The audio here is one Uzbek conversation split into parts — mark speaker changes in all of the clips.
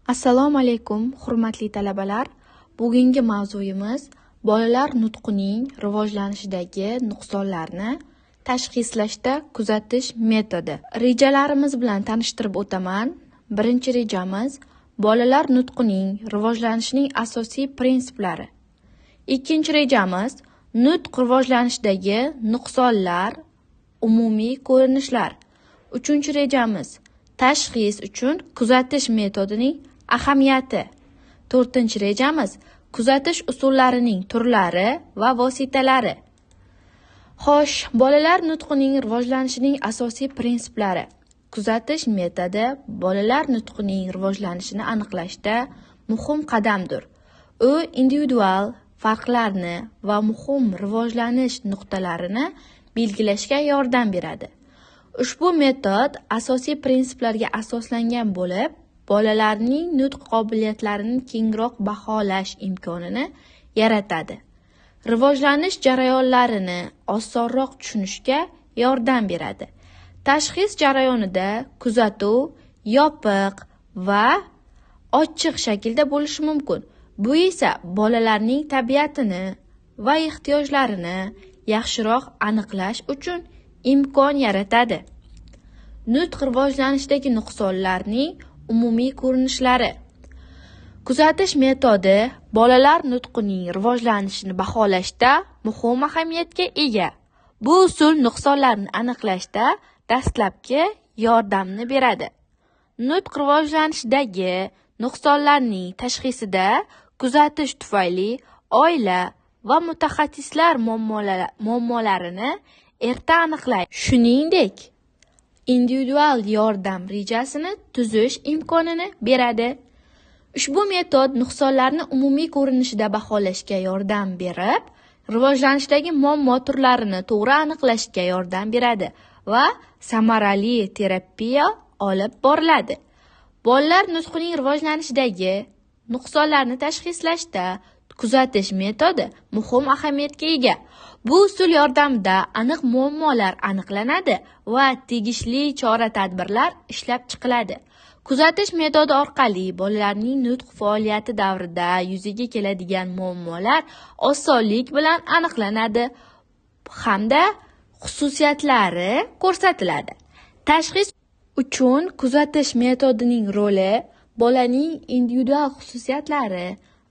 Speaker 1: Assalomu alaykum, hurmatli talabalar. Bugungi mavzuyimiz bolalar nutqining rivojlanishidagi nuqsonlarni tashxislashda kuzatish metodi. Rejalarimiz bilan tanishtirib o'taman. Birinchi rejamiz bolalar nutqining rivojlanishining asosiy prinsiplari. Ikkinchi rejamiz nutq rivojlanishidagi nuqsonlar, umumiy ko'rinishlar. Uchinchi rejamiz tashxis uchun kuzatish metodining ahamiyati. To'rtinchi rejamiz kuzatish usullarining turlari va vositalari. Xo'sh, bolalar nutqining rivojlanishining asosiy prinsiplari. Kuzatish metodi bolalar nutqining rivojlanishini aniqlashda muhim qadamdir. U individual farqlarni va muhim rivojlanish nuqtalarini belgilashga yordam beradi. Ushbu metod asosiy prinsiplarga asoslangan bo'lib, bolalarning nutq qobiliyatlarini kengroq baholash imkonini yaratadi. Rivojlanish jarayonlarini osonroq tushunishga yordam beradi. Tashxis jarayonida kuzatuv yopiq va ochiq shaklda bo'lishi mumkin. Bu esa bolalarning tabiatini va ehtiyojlarini yaxshiroq aniqlash uchun imkon yaratadi. Nutq rivojlanishidagi nuqsonlarning umumiy ko'rinishlari. Kuzatish metodi bolalar nutqining rivojlanishini baholashda muhim ahamiyatga ega. Bu usul nuqsonlarni aniqlashda dastlabki yordamni beradi. Nutq rivojlanishidagi nuqsonlarning tashxisida kuzatish tufayli oila va mutaxassislar muammolarini erta aniqlaydi. Shuningdek, individual yordam rejasini tuzish imkonini beradi. Ushbu metod nuqsonlarni umumiy ko'rinishida baholashga yordam berib, rivojlanishdagi muammo turlarini to'g'ri aniqlashga yordam beradi va samarali terapiya olib boriladi. Bolalar nutqining rivojlanishidagi nuqsonlarni tashxislashda kuzatish metodi muhim ahamiyatga ega. Bu usul yordamida aniq muammolar aniqlanadi va tegishli chora-tadbirlar ishlab chiqiladi. Kuzatish metodi orqali bolalarning nutq faoliyati davrida yuzaga keladigan muammolar osonlik bilan aniqlanadi hamda xususiyatlari ko'rsatiladi. Tashxis uchun kuzatish metodining roli bolaning individual xususiyatlari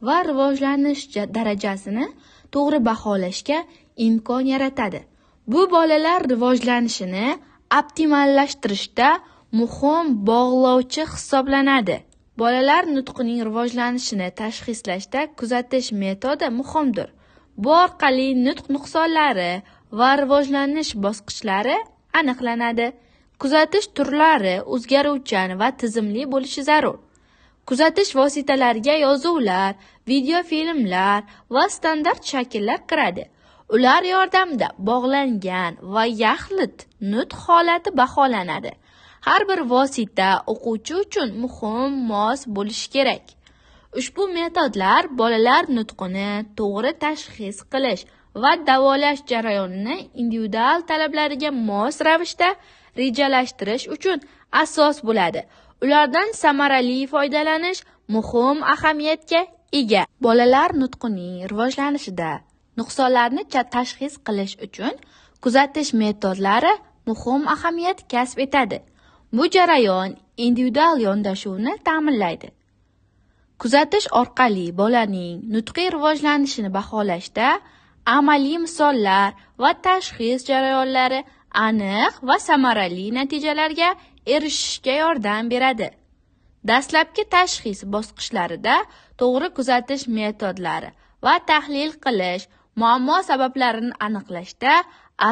Speaker 1: va rivojlanish darajasini to'g'ri baholashga imkon yaratadi. Bu bolalar rivojlanishini optimallashtirishda muhim bog'lovchi hisoblanadi. Bolalar nutqining rivojlanishini tashxislashda kuzatish metodi muhimdir. Bu orqali nutq nuqsonlari va rivojlanish bosqichlari aniqlanadi. Kuzatish turlari o'zgaruvchan va tizimli bo'lishi zarur. Kuzatish vositalariga yozuvlar, videofilmlar va standart shakllar kiradi. Ular yordamida bog'langan va yaxlit nutq holati baholanadi. Har bir vosita o'quvchi uchun muhim, mos bo'lishi kerak. Ushbu metodlar bolalar nutqini to'g'ri tashxis qilish va davolash jarayonini individual talablariga mos ravishda rejalashtirish uchun asos bo'ladi. Ulardan samarali foydalanish muhim ahamiyatga ega. Bolalar nutqining rivojlanishida nuqsonlarni tashxis qilish uchun kuzatish metodlari muhim ahamiyat kasb etadi. Bu jarayon individual yondashuvni ta'minlaydi. Kuzatish orqali bolaning nutqiy rivojlanishini baholashda amaliy misollar va tashxis jarayonlari aniq va samarali natijalarga erishishga yordam beradi. Dastlabki tashxis bosqichlarida to'g'ri kuzatish metodlari va tahlil qilish muammo sabablarini aniqlashda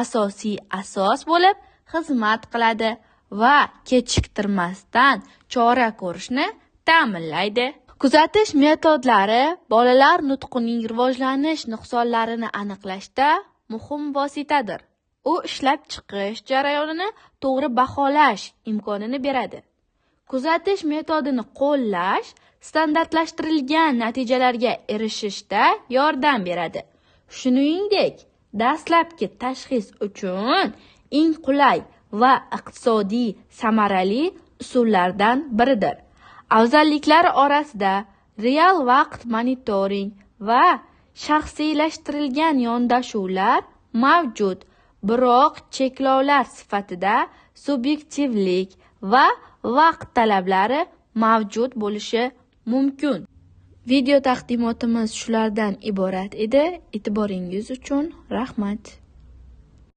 Speaker 1: asosiy asos bo'lib xizmat qiladi va kechiktirmasdan chora ko'rishni ta'minlaydi. Kuzatish metodlari bolalar nutqining rivojlanish nuqsonlarini aniqlashda muhim vositadir. U ishlab chiqish jarayonini to'g'ri baholash imkonini beradi. Kuzatish metodini qo'llash standartlashtirilgan natijalarga erishishda yordam beradi. Shuningdek, dastlabki tashxis uchun eng qulay va iqtisodiy samarali usullardan biridir. Afzalliklari orasida real vaqt monitoring va shaxsiylashtirilgan yondashuvlar mavjud, biroq cheklovlar sifatida subyektivlik va vaqt talablari mavjud bo'lishi mumkin. Video taqdimotimiz shulardan iborat edi. E'tiboringiz uchun rahmat.